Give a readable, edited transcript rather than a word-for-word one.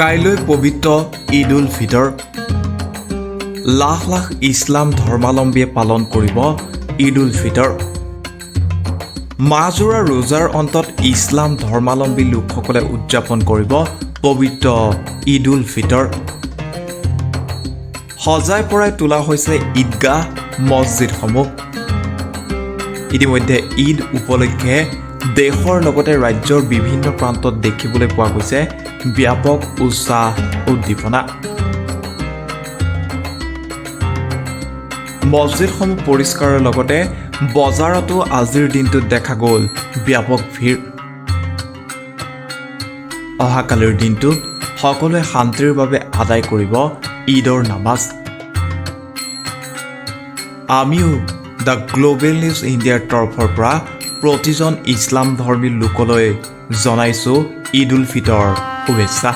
কাইলৈ পবিত্ৰ ঈদ উল ফিতৰ। লাখ লাখ ইছলাম ধৰ্মাৱলম্বীয়ে পালন কৰিব ঈদ উল ফিতৰ। মাহজোৰা ৰোজাৰ অন্তত ইছলাম ধৰ্মাৱলম্বী লোকসকলে উদযাপন কৰিব পবিত্ৰ ঈদ উল ফিতৰ। সজাই পৰাই তোলা হৈছে ঈদগাহ, মছজিদসমূহ। ইতিমধ্যে ঈদ উপলক্ষে দেশৰ লগতে ৰাজ্যৰ বিভিন্ন প্ৰান্তত দেখিবলৈ পোৱা গৈছে ব্যাপক উৎসাহ উদ্দীপনা। মছজিদসমূহ পৰিষ্কাৰৰ লগতে বজাৰতো আজিৰ দিনটোত দেখা গ'ল ব্যাপক ভিৰ। অহাকালিৰ দিনটোত সকলোৱে শান্তিৰ বাবে আদায় কৰিব ঈদৰ নামাজ। আমিও the global news ইণ্ডিয়াৰ তৰফৰ পৰা প্ৰতিজন ইছলাম ধৰ্মী লোকলৈ জনাইছোঁ ঈদ উল ফিতৰ শুভেচ্ছা।